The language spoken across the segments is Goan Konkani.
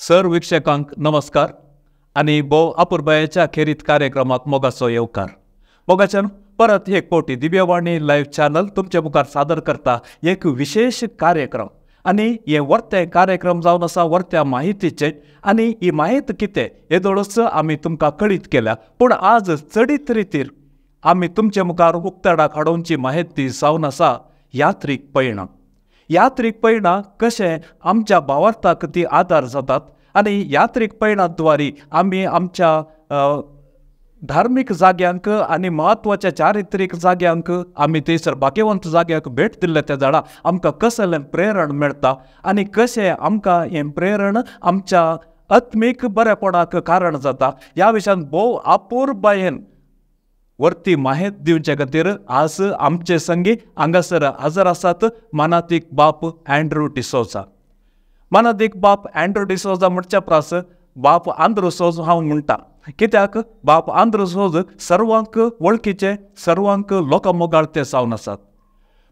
सर वीक्षकांक नमस्कार आनी भोव अपुरबायेच्या खेरीत कार्यक्रमाक मोगाचो येवकार. मोगाच्यान परत एक फावटी दिव्यवाणी लायव्ह चॅनल तुमचे मुखार सादर करता एक विशेष कार्यक्रम आनी हे वर्ते कार्यक्रम जावन आसा वर्त्या माहितीचे आनी ही माहिती कितें येदोळच आमी तुमकां कळीत केल्या, पूण आज चडीत रितीर आमी तुमचे मुखार उक्ताडाक हाडोवची माहिती जावन आसा यात्रीक पयणां. यात्रीक पयणां कशें आमच्या भावार्थाक ती आदार जातात आनी यात्रीक पयणाद्वारे आमी आमच्या धार्मीक जाग्यांक आनी म्हत्वाच्या चारित्रीक जाग्यांक आमी थंयसर भाग्यवंत जाग्यांक भेट दिल्ले त्या जाणा आमकां कसलें प्रेरण मेळटा आनी कशें आमकां हें प्रेरण आमच्या आत्मीक बरेपणाक कारण जाता ह्या विशयान भोव अपुरबायेन वरती माहिती दिवचे खातीर आज आमचे संगी हांगासर हजर आसात मानादीक बाप अँड्रू डिसोजा. मानादीक बाप अँड्रू डिसोजा म्हणच्या प्रास बाप आंद्रू सोज हांव म्हणटा, कित्याक बाप आंद्रू सोज सर्वांक वळखीचे सर्वांक लोकां मोगाळ ते जावन आसात.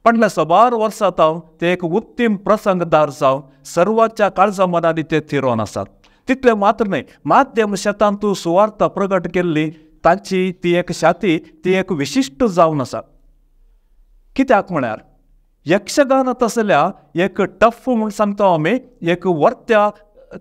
फाटल्या साबार वर्सां हांव ते एक उत्तम प्रसंगदार जावन सर्वांच्या काळजा मनांनी ते थिरोवन आसात. तितलें मात्र न्हय, माध्यम शेतांत सुवार्ता प्रगट केल्ली तांची ती एक शाती ती एक विशिश्ट जावन आसा. कित्याक म्हळ्यार यक्षगान तसल्या एक टफ म्हूण सांगता आमी एक वर्त्या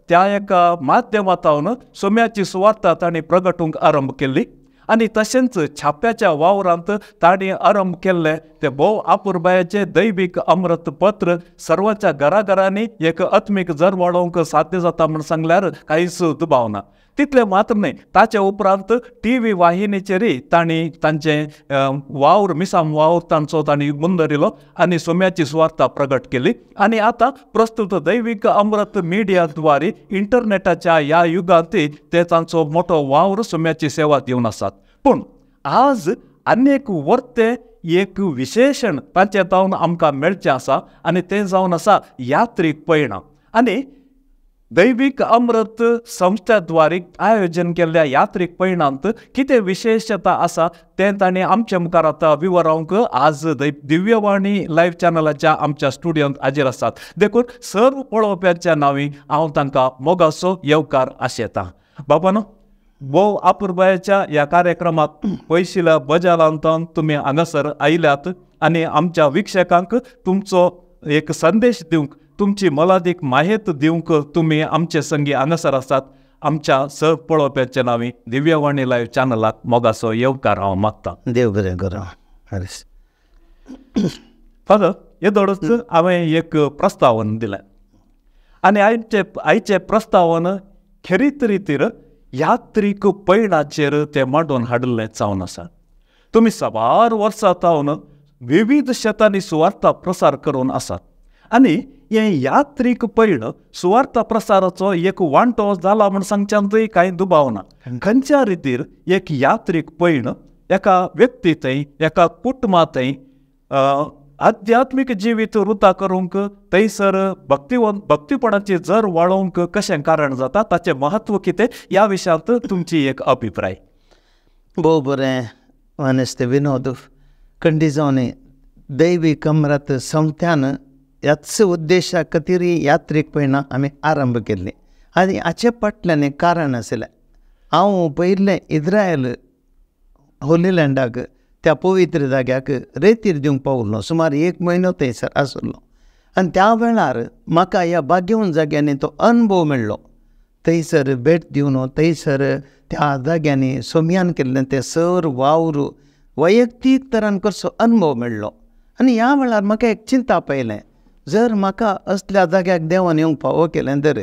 त्या एका माध्यमांतल्यान सोम्याची सुवार्ता तांणी प्रगटूंक आरंभ केल्ली आनी तशेंच छाप्याच्या वावरांत तांणी आरंभ केल्ले ते भोव अपुरबायेचे दैवीक अमृत पत्र सर्वांच्या घराघरांनी एक आत्मीक जर वाडोवंक साध्य जाता म्हूण सांगल्यार कांयच दुबाव ना. तितलें मात्र न्हय, ताचे उपरांत टी व्ही वाहिनीचेरय तांणी तांचें वावर मिसाम वावर तांचो तांणी मुंदरिलो आनी सोम्याची सुवार्ता प्रगट केली आनी आतां प्रस्तुत दैवीक अमृत मिडियाद्वारे इंटरनेटाच्या ह्या युगांत ते तांचो मोठो वावर सोम्याची सेवा दिवन आसात. पूण आज आनी एक वर्ते एक विशेशण तांचे जावन आमकां मेळचें आसा आनी तें जावन आसा यात्रीक पयणां. आनी दैवीक अमृत संस्थेद्वारे आयोजन केल्ल्या यात्रीक पयणांत कितें विशेशता आसा तें तांणी आमच्या मुखार आतां विवरावंक आज दिव्यवाणी लायव्ह चॅनलाच्या आमच्या स्टुडियोंत हाजीर आसात. देखून सर्व पळोवप्यांच्या नांवी हांव तांकां मोगाचो येवकार आशेता. बाबानो, भोव अपुरबायेच्या ह्या कार्यक्रमाक पयशिल्या बजारांतल्यान तुमी हांगासर आयल्यात आनी आमच्या वीक्षकांक तुमचो एक संदेश दिवंक तुमची मोलादीक माहिती दिवंक तुमी आमचे संगी हांगासर आसात. आमच्या सर पळोवप्याच्या नांवी दिव्यवाणी लायव्ह चॅनलाक मोगाचो येवकार हांव मागता. देव बरें करूं. हरीश फादर, येदोळच हांवें एक प्रस्तावन दिलें आनी आयचें प्रस्तावन खेरीत रितीर यात्रीक पयणाचेर तें मांडून हाडिल्लें जावन आसा. तुमी साबार वर्सां तावन विविध शेतांनी सुवार्ता प्रसार करून आसात आनी हें यात्रीक पयण सुवार्ता प्रसाराचो एक वांटो जाला म्हूण सांगच्यांतूय कांय दुबाव ना. खंयच्या रितीर एक यात्रीक पयण एका व्यक्ती थंय एका कुटुंबा थंय आध्यात्मीक जिवीत रुता करूंक थंयसर भक्तीपणाची जर वाळोवंक कशें कारण जाता ताचें म्हत्व कितें ह्या विशयांत तुमची एक अभिप्राय. भोव बरें मानेस्त विनोद, खंडीजावनी दैवीक अमृत संस्थान ह्याच उद्देशा खातीर यात्रीक पयणां आमी आरंभ केल्ली आनी हाचे फाटल्यान एक कारण आशिल्लें. हांव पयलें इस्रायल होली लँडाक त्या पवित्र जाग्याक रेतीर दिवंक पावल्लो, सुमार एक म्हयनो थंयसर आशिल्लो आनी त्या वेळार म्हाका ह्या भाग्यवंत जाग्यांनी तो अनुभव मेळ्ळो. थंयसर भेट दिवन थंयसर त्या जाग्यांनी सोम्यान केल्लें तें सर वावर वैयक्तीक तरान कसो अनुभव मेळ्ळो आनी ह्या वेळार म्हाका एक चिंता पयलें, जर म्हाका असल्या जाग्याक देवान येवंक फावो केलें तर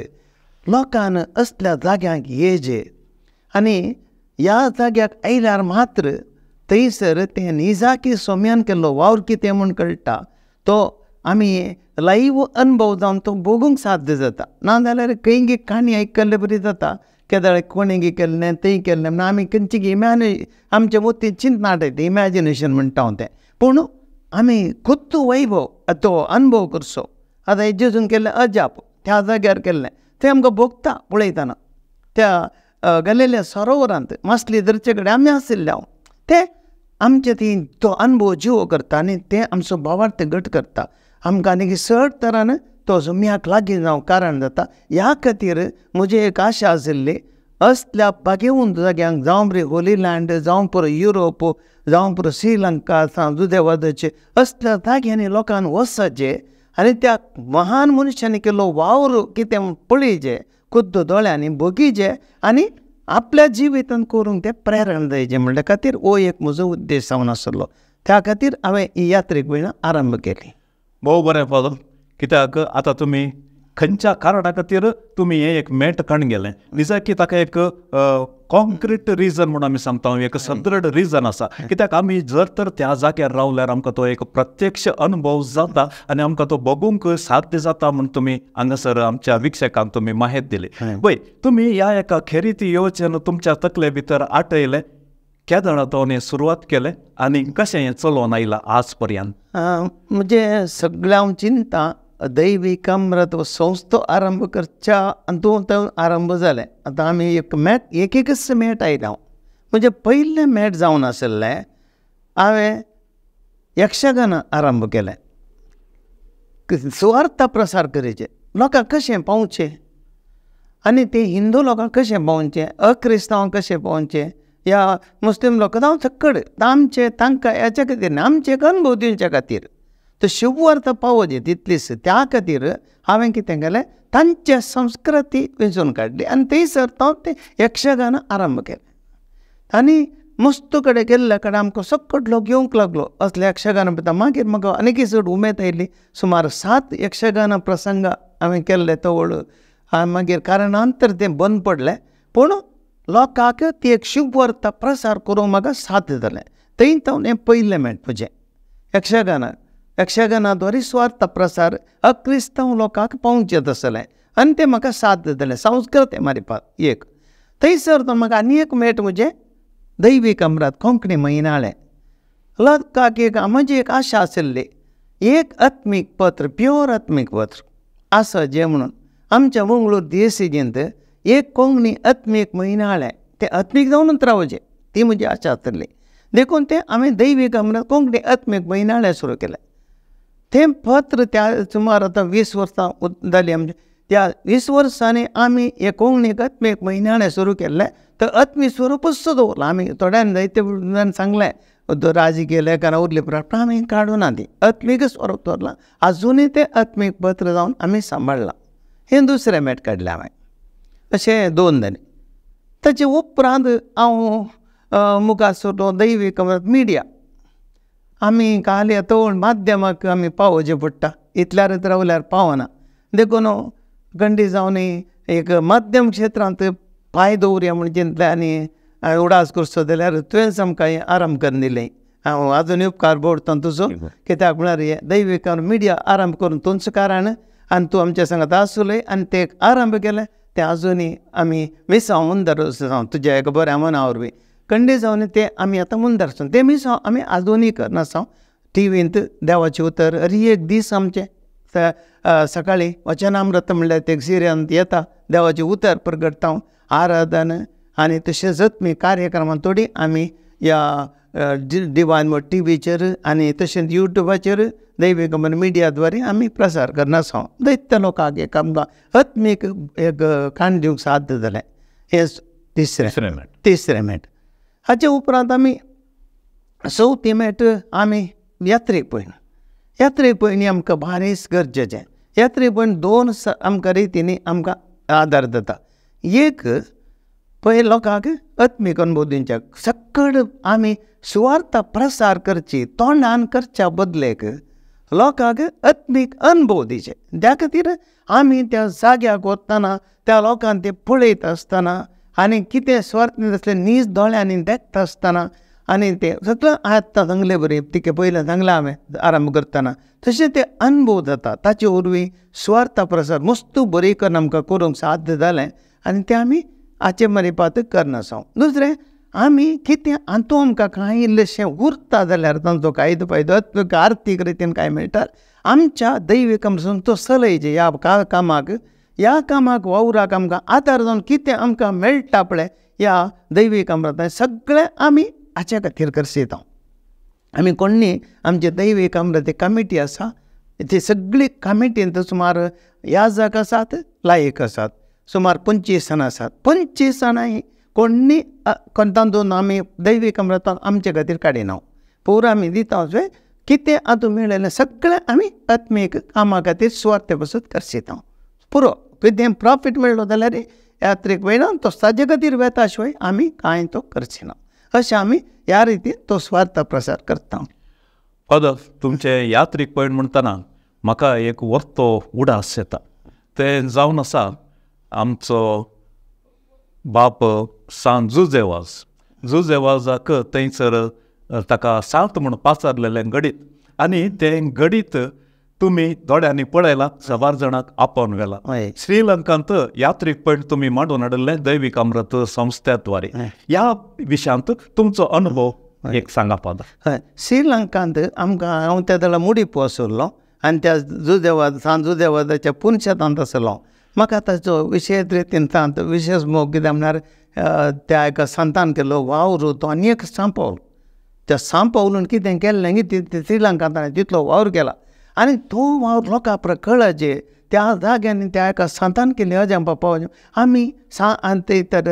लोकान असल्या जाग्यांक येजे आनी ह्या जाग्याक आयल्यार मात्र थंयसर तें निजाकी सोम्यान केल्लो वावर कितें म्हूण कळटा, तो आमी लायव्ह अनुभव जावन तो भोगूंक साध्य जाता. नाजाल्यार खंयगी काणी आयकल्ले बरी जाता, केदळ कोणेगी केल्लें थंय केल्लें म्हणून आमी खंयची आमचे मोती चिंतनाट येता, इमॅजिनेशन म्हणटा हांव तें. पूण आमी खुद्द वैभव तो अनुभव करचो. आतां जेजून केल्लें अजाप त्या जाग्यार केल्लें तें आमकां भोगता पळयतना त्या गेलेल्या सरोवरांत मासली धरचे कडेन आमी आशिल्ले हांव ते आमचे ती तो अनुभव जिवो करता आनी ते आमचो भावार्थ घट करता, आमकां आनी चड तरान तो जुम्याक लागीं जावंक कारण जाता. ह्या खातीर म्हजी एक आशा आशिल्ली असल्या भागेवंत जाग्यांक, जावं बरी होली लँड, जावं पुरो युरोप, जावं पुरो श्रीलंका, जुदेवादाचे असल्या जाग्यांनी लोकांक वचचें आनी त्या महान मनशांनी केल्लो वावर कितें म्हूण पळयचें, खुद्द दोळ्यांनी बगीचें आनी आपल्या जिवितांत करूंक तें प्रेरणा जायचें म्हणल्या खातीर हो एक म्हजो उद्देश जावन आसलो. त्या खातीर हांवें ही यात्रेक भयणां आरंभ केली. भोव बरें फादर, कित्याक आतां तुमी खंयच्या कारणा खातीर तुमी हें एक मेट काण गेलें, निजाकी ताका एक कॉन्क्रीट रिजन म्हूण आमी सांगता, एक सदृढ रिजन आसा. कित्याक आमी जर तर त्या जाग्यार रावल्यार आमकां तो एक प्रत्यक्ष अनुभव जाता आनी आमकां तो बगूंक साध्य जाता म्हूण तुमी हांगासर आमच्या विक्षकांक तुमी माहिती दिली. पळय तुमी ह्या एका खेरीत येवचें तुमच्या तकले भितर आटयलें, केदळा तो सुरवात केलें आनी कशें हें चलोवन आयलां आज पर्यंत? म्हणजे सगळें हांव चिंता दैवीक अमृत संस्था आरंभ करच्या अंतू आरंभ जालें. आतां आमी एक मॅट एक एकच मॅट आयला. हांव म्हणजे पयलें मॅट जावन आशिल्लें हांवें यक्षगान आरंभ केलें, सुवार्थ प्रसार करचें, लोकांक कशें पावचें आनी ते हिंदू लोकांक कशें पावचें, अक्रिस्तांवांक कशें पावचें, या मुस्लीम लोकांक जावं सकड आमचे तांकां हेच्या खातीर न्ही, आमचे अनुभव दिवच्या खातीर तो शुभवार्ता पावोवची तितलीच. त्या खातीर हांवें कितें केलें, तांचे संस्कृती वेंचून काडली आनी थंयसर तो तें यक्षगान आरंभ केलें. आनी मस्त कडेन गेल्ल्या कडेन आमकां सकट लोक येवंक लागलो असले यक्षगान पळयता. मागीर म्हाका आनीकय चड उमेद आयली. सुमार 7 यक्षगान प्रसंग हांवें केल्ले तवळ. मागीर कारणांतर तें बंद पडलें, पूण लोकांक ती एक शुभवार्ता प्रसार करूंक म्हाका साध्य जालें. थंय तावन हें पयलें मेट म्हजें यक्षगानाक, यक्षगानाद्वारे स्वार्थ प्रसार अक्रिस्तांव लोकांक पावचें तसलें आनी तें म्हाका साध्य जालें. संस्कृत मारिपात एक थंयसर तो म्हाका आनी एक मेट म्हजें दैवीक अमरात कोंकणी म्हयनाळें. लोकांक एक म्हजी एक आशा आशिल्ली एक आत्मीक पत्र, प्योर आत्मीक पत्र आसा जें म्हणून आमच्या मंगळूर दियेसीजींत एक कोंकणी आत्मीक म्हयनाळें तें आत्मीक जावनूच रावचें, ती म्हजी आशा आशिल्ली. देखून तें हांवें दैवीक अमरात कोंकणी आत्मीक म्हयनाळें सुरू केलें. तें पत्र त्या सुमार आतां 20 वर्सां जालीं आमचें. त्या 20 वर्सांनी आमी हे कोंकणी आत्मीक म्हयनाळें सुरू केल्लें. तर आत्मीक स्वरुपूच दवरलां आमी. थोड्यांनी जायते जाणांनी सांगलें राजकीय लेखनां उरली पूण आमी काडूना ती, आत्मीक स्वरूप दवरलां. आजुनूय तें आत्मीक पत्र जावन आमी सांबाळ्ळां. हें दुसरें मेट काडलें हांवें. अशें 2 जालें. ताचे उपरांत हांव मुखार सरलो दैवीक मिडिया. आमी खाली आतां माध्यमाक आमी पावोवचें पडटा, इतल्यारच रावल्यार पावना. देखून गंडी जावन एक माध्यम क्षेत्रांत पांय दवरुया म्हूण चिंतलें आनी हांवें उडास करचो जाल्यार तुवेंच आमकां हें आरंभ करून दिलें. हांव आजुनूय उपकार बोडटा तुजो, कित्याक म्हळ्यार हें दैवीक मिडिया आरंभ करून तुमचें कारण आनी तूं आमच्या सांगात आसुलें आनी तें आरंभ केलें तें आजुनूय आमी मिसांव मुंदर जावं तुज्या एका बऱ्या मना वरवीं कंडे जावन तें आमी आतां मुंदर आसून तें मिसांव आमी आजुनूय करनासांव. टिवींत देवाचें उतर हर एक दीस आमचें सकाळीं वचनामृत म्हणल्यार ते सिरियलांत येता, देवाचें उतर प्रगटता, आराधन आनी तशेंच आत्मीक कार्यक्रमां थोडीं आमी ह्या डिवायन टिवीचेर आनी तशेंच युट्यूबाचेर दैवीक मिडिया द्वारे आमी प्रसार करनासांव. दैत्य लोकांक एक आमकां आत्मीक एक काण दिवंक साध्य जालें. हें तिसरें मेट. हाचे उपरांत आमी चवथी मेट आमी यात्रेक पळयना. यात्रेक पळयणी आमकां भारीच गरजेचें. यात्रेक पळयन 2 आमकां रितींनी आमकां आदार जाता. एक पळय लोकांक आत्मीक अनुभव दिवच्याक सकड आमी सुवार्थ प्रसार करची, तोंडान करच्या बदलेक लोकांक आत्मीक अनुभव दिवचे. त्या खातीर आमी त्या जाग्याक वतना त्या लोकांक ते पळयता आसतना आनी कितें स्वार्थ आसलें नीज दोळ्यांनी देखता आसतना आनी तें सगळें आतां सांगलें बरें तिका पयलें सांगलें हांवें आरंभ करतना तशें ते अनुभव जाता. ताचे वरवीं सुवार्थ प्रसार मस्त बरी करून आमकां करूंक साध्य जालें आनी तें आमी हाचे मरिपात करनासांव. दुसरें आमी कितें हातूंत आमकां कांय इल्लेशें उरता जाल्यार तांचो कायदो फायदो आर्थीक रितीन कांय मेळटा आमच्या दैवीक आमसून तो चलयचे ह्या कामाक, ह्या कामाक वावराक आमकां आदार जावन कितें आमकां मेळटा पळय ह्या दैवीक अमृतान सगळें आमी हाच्या खातीर करसेता. आमी कोण्णी आमचे दैवीक अमृत कमिटी आसा, ती सगळी कमिटींत सुमार याजक आसात, लायक आसात, सुमार 25 जाणां आसात. 25 जाणां कोणी तातूंत आमी दैवीक अमृतान आमचे खातीर काडिना, पुरो आमी दिता. कितें आतां मेळिल्लें सगळें आमी आत्मीक कामा खातीर सुवार्थे पसून खर्चिता. पुरो कितें प्रॉफीट मेळ्ळो जाल्यार यात्रीक वयना तो ताजे खातीर वेता शिवाय आमी कांय तो करचिना. अशें आमी ह्या रितीन तो स्वार्थ प्रसार करता. फादर, तुमचें यात्रीक पयण म्हणटना म्हाका एक वर्तो उडास येता, तें जावन आसा आमचो बाप सान जुझेवाज. जुझेवाजाक थंयसर ताका सांत म्हूण पाचारलेलें घडीत आनी तें घडीत तुमी दोळ्यांनी पळयलां, साबार जाणांक आपोवन व्हेलां. श्रीलंकांत यात्रीक पयण तुमी मांडून हाडिल्लें दैवीक अमृत संस्थेद्वारे. ह्या विशयांत तुमचो अनुभव एक सांगा फादर. हय, श्रीलंकांत आमकां हांव त्या वेळार मुडीप आशिल्लो आनी त्या जुदेवाद सान जुदेवादाच्या पुनशेतांत आसलो. म्हाका ताचो विशेश रितीन सांत विशेश मोग कित्याक म्हळ्यार त्या एका संतान केल्लो वावर तो आनी एक सांपावल. त्या सांपावलून कितें केल्लें की श्रीलंकांत ताणें तितलो वावर केला आनी तो वावर लोकां कळचे त्या जाग्यांनी त्या एका संतान केल्ली अजाम बापा आमी सा ते तर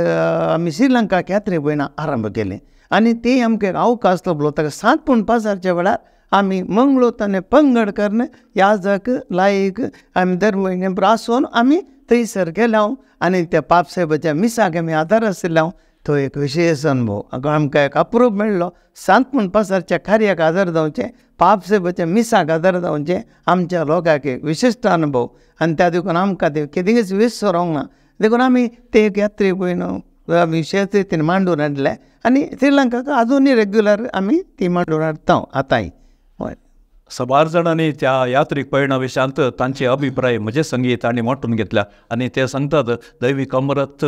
आमी श्रीलंकाक यात्रे भयणां आरंभ केली आनी ती आमकां एक अवकाश लाबलो. ताका सांत पूण पासारच्या वेळार आमी मंगळूर आनी पंगड करून याजक लायक आमी दर म्हयने आसून आमी थंयसर गेल्या आनी त्या पापसाहेबाच्या मिसाक आमी आदार आशिल्ल्या. तो एक विशेश अनुभव आमकां एक अप्रूप मेळ्ळो. सांत म्हूण पासारच्या कार्याक आदार जावचें, पापसाहेबाच्या मिसाक आदार जावचें आमच्या लोकांक एक विशिश्ट अनुभव आनी त्या देखून आमकां ते कितेंच विसरोंक ना. देखून आमी ते एक यात्रे पळयन आमी विशेश रितीन मांडून हाडले आनी श्रीलंकाक आजुनूय रेग्युलर आमी ती मांडून हाडटा आतांय. हय, साबार जाणांनी त्या यात्रीक पयणा विशयांत तांचे अभिप्राय म्हजे संगीत तांणी वांटून घेतल्या आनी ते सांगतात दैवीक अमृत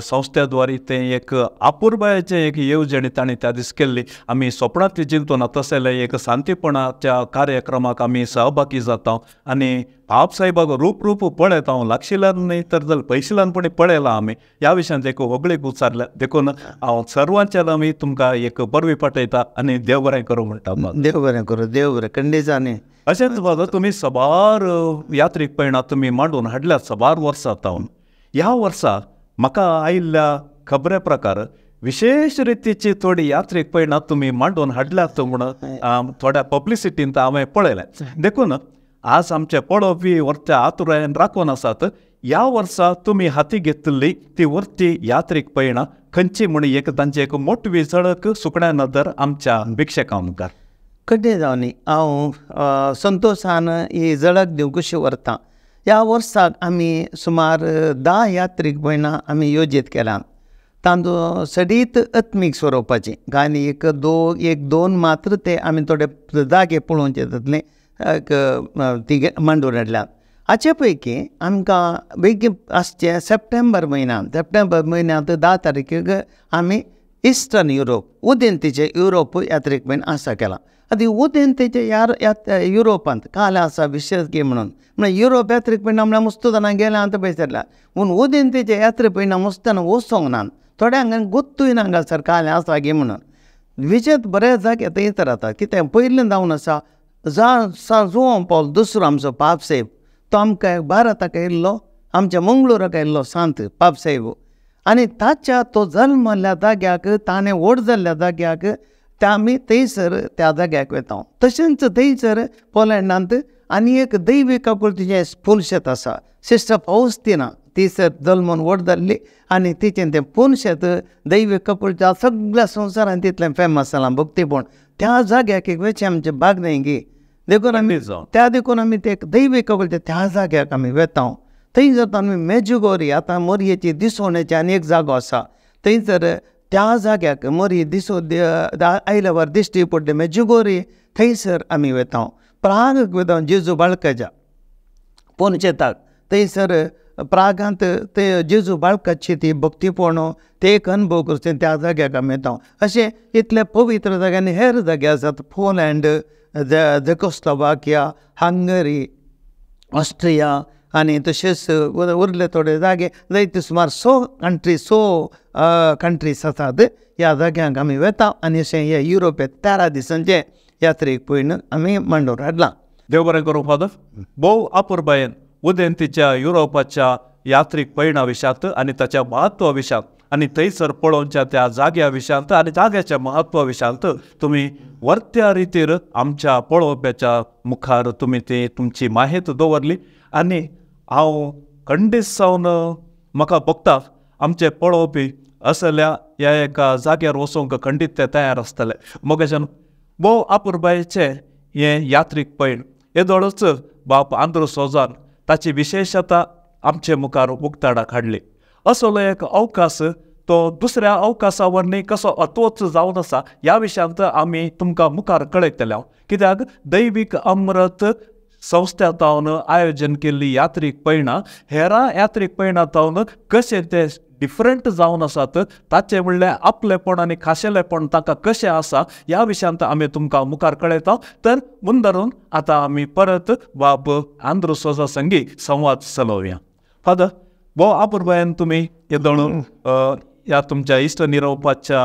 संस्थेद्वारे तें एक अपुरबायेचें एक येवजण तांणी त्या दीस केल्ली. आमी सोपणांतली जिंतून तसले एक शांतीपणाच्या कार्यक्रमाक आमी सहभागी जाता आनी बापसाहेबाक रूप रूप पळयता, लागशिल्ल्यान न्हय तर जाल्यार पयशिल्ल्यानपणी पळयलां आमी. ह्या विशयांत एक होगळीक उच्चारल्या देखून हांव सर्वांच्या आमी तुमकां एक परवी पाठयता आनी देव बरें करूं म्हणटा. देव बरें करूं, देव बरें कंडीजांनी. अशेंच बाबा तुमी साबार यात्रीक पयणां तुमी मांडून हाडल्यात साबार वर्सां जावन. ह्या वर्सा म्हाका आयिल्ल्या खबरे प्रकार विशेश रितीची थोडी यात्रीक पयणां तुमी मांडून हाडल्यात म्हूण थोड्या पब्लिसिटीन हांवें पळयलें. देखून आज आमचे पळोवपी वरच्या आतुरायेन राखून आसात. ह्या वर्सा तुमी हाती घेतिल्ली ती वरती यात्रीक पयणां खंयची म्हूण एक तांची एक मोटवी झळक सुकण्या नदर आमच्या भिक्षकां मुखार. कडेन जावनी हांव संतोशान ही झळक दिवंक कशी व्हरता. ह्या वर्साक आमी सुमार 10 यात्रीक पयणां आमी योजीत केल्यात. तांतूत सडीत आत्मीक स्वरुपाची आनी एक दोन मात्र ते आमी थोडे जागे पळोवचे जातले एक ती मांडून हाडल्यात. हाचे पैकी आमकां बेगीन आसचें सप्टेंबर म्हयन्यांत 10 तारखेक आमी इस्टर्न युरोप उदेंतीचे युरोप यात्रीक पयण आसा केला. आतां उदेंतीचे युरोपांत काल आसा विशेश गे म्हणून म्हळ्यार युरोप यात्रीक पयण म्हळ्यार मस्त जाणां गेल्या आतां पयसरल्या पूण उदेंतीचे यात्रे पयण मस्त जाणां वचोंक ना, थोड्यांक गोत्तूय ना हांगासर काल आसा गे म्हणून. विशेश बरे जागे थंयसर आतां कितें पयलें जावन आसा जुआंव पावल दुसरो आमचो पापसाहेब तो आमकां भारताक आयिल्लो, आमच्या मंगळुराक आयिल्लो सांत पापसाहेब आनी ताच्या तो जल्मल्ल्या जाग्याक ताणें व्हड जाल्ल्या जाग्याक त्या आमी थंयसर त्या जाग्याक वता. तशेंच थंयसर पोलंडांत आनी एक दैवी काकुळतीचें पुनशेत आसा, सिस्टर फावस्तिना ती सर जल्मून व्हड जाल्ली आनी तिचें तें पुनशेत दैवी काकुळच्या सगळ्या संवसारांत तितलें फेमस जालां भक्तीपण. त्या जाग्याक एक वेचें आमचें बाग न्हय गी देखून आमी त्या देखून आमी ते दैवी काकुळच्या त्या जाग्याक आमी वेता. थंय जर आमी मेजुगोरी आतां मोरयेची दिसोवणेची आनी एक जागो आसा थंयसर त्या जाग्याक मोरये दिसो आयल्यावर दिश्टी पडली मेजुगोरी थंयसर आमी वेता. प्रागाक वता जेजू बाळकाच्या पोनचेताक थंयसर प्रागांत ते जेजू बाळकाची ती भक्तीपण ते एक अनुभव करचे त्या जाग्याक आमी येता. अशें इतले पवित्र जाग्यांनी हेर जागे आसात, पोलंड, झेकोस्लोवाकिया, हंगरी, ऑस्ट्रिया आनी तशेंच उरले थोडे जागे जायते सुमार 100 कंट्रीज आसात. ह्या जाग्यांक आमी वेता आनी अशें हे युरोप 13 दिसांचे यात्रेक पयण आमी मांडून हाडलां. देव बरें करूं फादर. भोव अपुरबायेन उदेंतीच्या युरोपाच्या यात्रीक पयणा विशयांत आनी ताच्या म्हत्वा विशयांत आनी थंयसर पळोवच्या त्या जाग्या विशयांत आनी जाग्याच्या म्हत्वा विशयांत तुमी वर्त्या रितीर आमच्या पळोवप्याच्या मुखार तुमी ती तुमची माहिती दवरली. आनी हांव खंडीत जावन म्हाका भोगता आमचे पळोवपी असल्या ह्या एका जाग्यार वचूंक खंडीत ते तयार आसतले. मोगेशान भोव अपुरबायेचें हें यात्रीक पयण येदोळच बाप आंद्रू सोजान ताची विशेशता आमचे मुखार उक्ताडाक हाडली. असलो एक अवकाश तो दुसऱ्या अवकाशा वरवीं कसो अतोच जावन आसा ह्या विशयांत आमी तुमकां मुखार कळयतले. कित्याक दैवीक अमृत संस्था तावन आयोजन केल्ली यात्रीक पयणां हेरां यात्रीक पयणां तावन कशें ते डिफरंट जावन आसात ताचें म्हणल्यार आपलेपण आनी खाशेलेपण तांकां कशें आसा ह्या विशयांत आमी तुमकां मुखार कळयता. तर मुंदरून आतां आमी परत बाब आंद्रू सोजा संगी संवाद चलोवया. फादर, भोव अपुरबायेन तुमी येदोळ ह्या तुमच्या इश्टर्न युरोपाच्या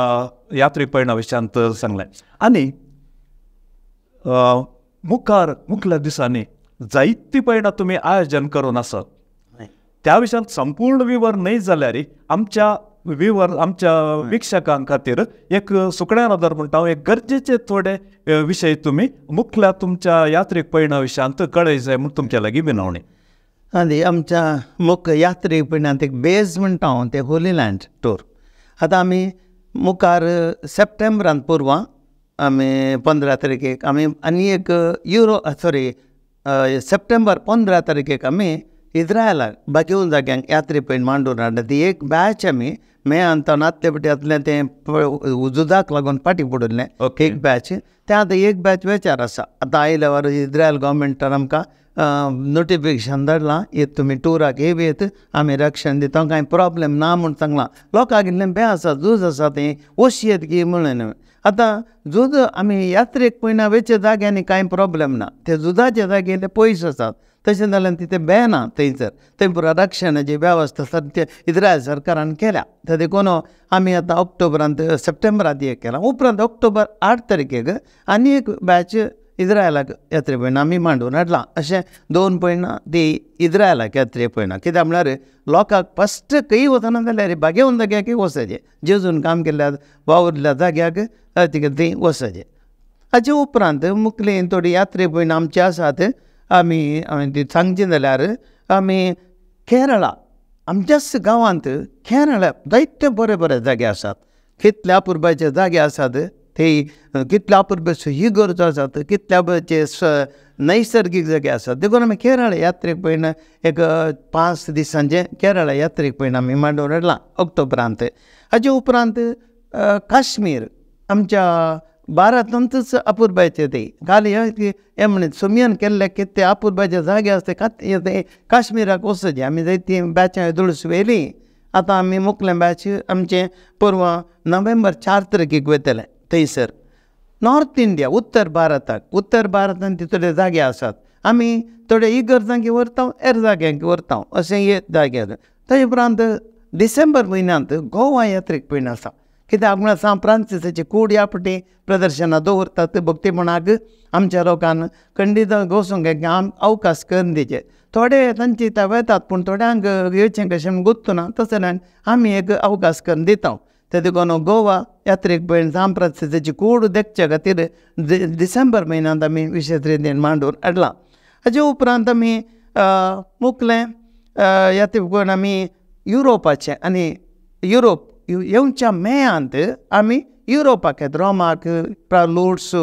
यात्रीक पयणा विशयांत सांगलें आनी मुखार मुखल्या दिसांनी जायतीं पयणां तुमी आयोजन करून आसात. त्या विशयांत संपूर्ण विवर न्हय जाल्यार आमच्या विवर आमच्या वीक्षकां खातीर एक सुकण्या नदर म्हणटा हांव, एक गरजेचे थोडे विशय तुमी मुखल्या तुमच्या यात्रीक पयणा विशयांत कळय जाय म्हूण तुमच्या लागीं विनवणी. आनी आमच्या मुख्य यात्रीक पयणांत एक बेज म्हणटा हांव तें होली लँड टूर. आतां आमी मुखार सप्टेंबरांत पुर्वा आमी 15 तारखेक आमी आनी एक सप्टेंबर 15 तारखेक आमी इज्रायलाक बाकीऊन जाग्यांक यात्रे पयण मांडून हाडला. ती एक बॅच आमी मे आनी आतले फावटी तें झुजाक लागून फाटीं पडिल्लें एक बॅच तें आतां एक बॅच वेचार आसा. आतां आयल्या इज्रायल गव्हर्मेंटान आमकां नोटिफिकेशन धाडलां, येत तुमी टुराक येत आमी रक्षण दिता, कांय प्रॉब्लेम ना म्हूण सांगलां. लोकांक इल्लें बें आसा, झूज आसा तें वशयेत की म्हणून. आतां झूज आमी यात्रेक पयना वेच्या जाग्यांनी कांय प्रॉब्लेम ना, ते झुजाचे जागे इल्ले पयस आसात, तशें जाल्यार तिथे बें ना थंयसर, थंय पुरा रक्षणाची वेवस्था सद्या इज्रायल सरकारान केल्या. ते देखून आमी आतां ऑक्टोबरांत सप्टेंबरांत एक केलां. उपरांत ऑक्टोबर 8 तारखेक आनी एक बॅच इज्रायलाक यात्रे पयणां आमी मांडून हाडलां. अशें 2 पयणां ती इज्रायलाक यात्रे पयणां. कित्याक म्हळ्यार लोकांक फस्ट खंय वचना जाल्यार बागेवन जाग्याक वचचें, जेजून काम केल्ल्या वावुरल्या जाग्याक थंय वचचें. हाचे उपरांत मुखली थोडी यात्रे पयणां आमची आसात. आमी ती सांगची जाल्यार आमी केरळा आमच्याच गांवांत केरळा जायते बरे बरे जागे आसात, कितल्या अपुरबायचे जागे आसात ते, कितल्या अपुरबायच्यो इगर्जो आसात, कितल्या अपुरबायचे नैसर्गीक जागे आसात. देखून आमी केरळ यात्रेक पयण एक 5 दिसांचें केरळ यात्रेक पयण आमी मांडून हाडलां ऑक्टोबरांत. हाचे उपरांत काश्मीर आमच्या भारतांतच अपुरबायचे ते काल हे म्हणीत सोमयान केल्ले कितें अपुरबायचे जागे आसा ते काश्मीराक वचचें. आमी जायतीं बॅचां येदोळच व्हेलीं. आतां आमी मुखलें बॅच आमचें परवां नोव्हेंबर 4 तारखेक वयतलें थंयसर. नॉर्थ इंडिया उत्तर भारताक, उत्तर भारतांत ती थोडे जागे आसात, आमी थोडे इगर्जांक व्हरता, हेर जाग्यांक व्हरता अशें एक जाग्यार. ताजे उपरांत डिसेंबर म्हयन्यांत गोवा यात्रेक पयण आसा. कित्याक म्हळ्यार सांत फ्रांसिसाची कूड ह्या फावटी प्रदर्शनां दवरतात भक्तीपणाक आमच्या लोकान खंडीत वचूंक अवकाश करून दिवचे. थोडे तांची ते वेतात पूण थोड्यांक येवचें कशें म्हूण गुत्तुना, तशें जाल्यार आमी एक अवकाश करून दिता. ते देखून गोवा यात्रेक पयण सांत फ्रांसिसाची कूड देखचे खातीर डिसेंबर म्हयन्यांत आमी विशेश रितीन मांडून हाडलां. हाचे उपरांत आमी मुखलें यात्रेक पयण आमी युरोपाचें आनी युरोप येवच्या मेयांत आमी युरोपाक येता, रोमाक, लुड्स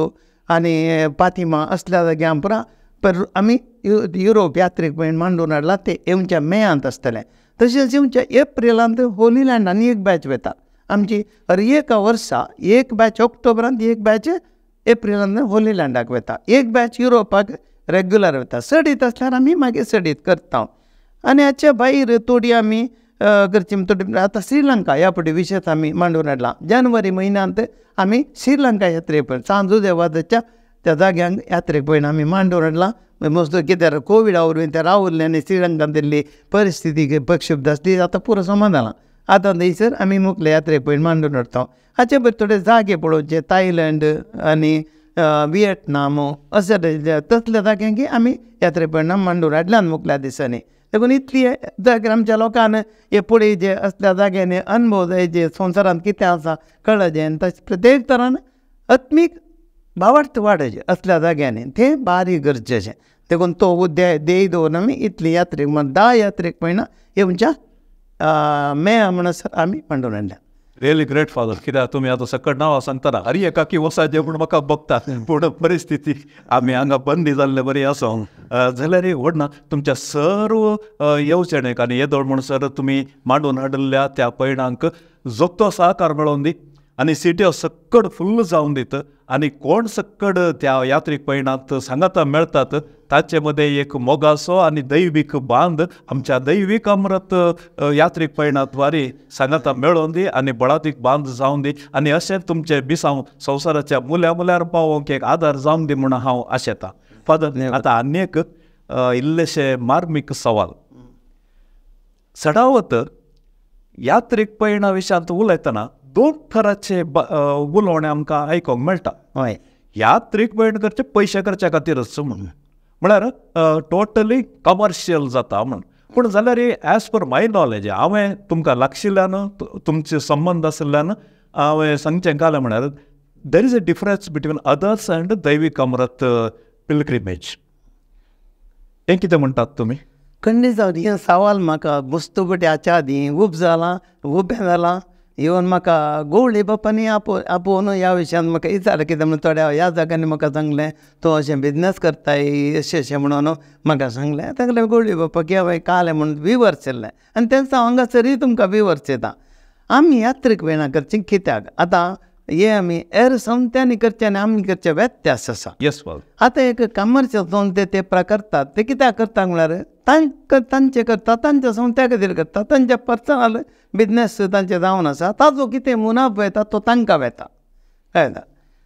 आनी पातिमा असल्या जाग्यां पुरा पर आमी युरोप यात्रेक पयण मांडून हाडलां ते येवच्या मेयांत आसतलें. तशेंच येवच्या एप्रिलांत होली लँड आनी एक बॅच वता आमची. हर एका वर्सा एक बॅच ऑक्टोबरांत, एक बॅच एप्रिलांत होली लँडाक वता, एक बॅच युरोपाक रेगुलर वता. चडीत आसल्यार आमी मागीर चडीत करता. आनी हाच्या भायर थोडी आमी करची थोडी आतां श्रीलंका ह्या फावटी विशेश आमी मांडून हाडलां. जानेवारी म्हयन्यांत आमी श्रीलंका यात्रेक पळय सांत जुदेवाच्या त्या जाग्यांक यात्रेक पळय आमी मांडून हाडलां. मस्त कित्याक कोविडा वरवीं ते रावल्ले आनी श्रीलंकांत इल्ली परिस्थिती प्रक्षुब्ध आसली, आतां पुरो समाधान. आतां थंयसर आमी मुखले यात्रेक पळय मांडून हाडटा. हाचे भायर थोडे जागे पळोवचे, थायलंड आनी विएटनाम अशे तसल्या जाग्यांक आमी यात्रेक पयणां मांडून हाडल्यान मुखल्या दिसांनी. देखून इतली जाग्यार आमच्या लोकांक हे फुडें जे असल्या जाग्यांनी अनुभव जाय जे संवसारांत कितें आसा कळचें आनी तशें प्रत्येक तरान आत्मीक भावार्थ वाडोवचें असल्या जाग्यांनी तें बारीक गरजेचें. देखून तो उद्देश दवरून आमी इतली यात्रेक 10 यात्रेक पयणां येवच्या मे म्हणसर आमी मांडून हाडल्या. रियली ग्रेट फादर, कित्याक तुमी आतां सकट नांवां सांगतना हर एकाकी वसाचें म्हूण म्हाका बगता, पूण परिस्थिती आमी हांगा बंदी जाल्ले बरी आसो जाल्यार व्हड ना. तुमच्या सर्व येवजणेक आनी येदोळ म्हणसर तुमी मांडून हाडिल्ल्या त्या पयणांक जोगतो सहकार मेळोवन दी आनी सिट्यो सक्कड फुल्ल जावन दीत आनी कोण सक्कड त्या यात्रीक पयणांत सांगाता मेळटात ताचे मदें एक मोगाचो आनी दैवीक बांद आमच्या दैवीक अमृत यात्रीक पयणाद्वारे सांगाता मेळोवन दी आनी बळादीक बांद जावन दी आनी अशें तुमचें बिसांव संवसाराच्या मुल्या मुल्यार पावोवंक एक आदार जावन दी म्हूण हांव आशेतां. फादर, आतां आनी एक इल्लेशें मार्मीक सवाल. सडावत यात्रीक पयणा विशयांत उलयतना 2 थराचे उलोवणें आमकां आयकूंक मेळटा. हय, यात्रीक पयण करचे पयशे करच्या खातीरच म्हूण, म्हळ्यार टोटली कमर्शियल जाता म्हूण. पूण जाल्यार एज पर my knowledge हांवें तुमकां लागशिल्ल्यान तुमचे संबंद आशिल्ल्यान हांवें सांगचें घालें म्हळ्यार there is a difference between others and Daivik Amrit pilgrimage. हें कितें म्हणटात तुमी? खंडीत जावन हें सवाल म्हाका मुस्तुबट्या हाच्या आदीं उब जालां, उबें जालां. इवन म्हाका गोवळी बापांनी आपोवन ह्या विशयान म्हाका विचारलें कितें म्हणून थोड्या ह्या जाग्यांनी म्हाका सांगलें तूं अशें बिजनस करताय अशें अशें म्हणून म्हाका सांगलें. तागेलें गोवळी बापा की हांवें कालें म्हणून विवर्स येल्लें आनी तेंच हांव हांगासरूय तुमकां विवर्स येता. आमी यात्रीक पयणां करची कित्याक? आतां हे आमी हेर संस्थांनी करचें आनी आमी करचें व्यत्यास आसा. येस फादर. आतां एक कमर्शियल संस्थे ते करतात ते कित्याक करता म्हळ्यार तांकां तांचे करता, तांच्या संस्था खातीर करता, तांच्या पर्सनल बिजनस तांचे जावन आसा ताजो कितें मुनाफो येता तो तांकां वेता कळटा.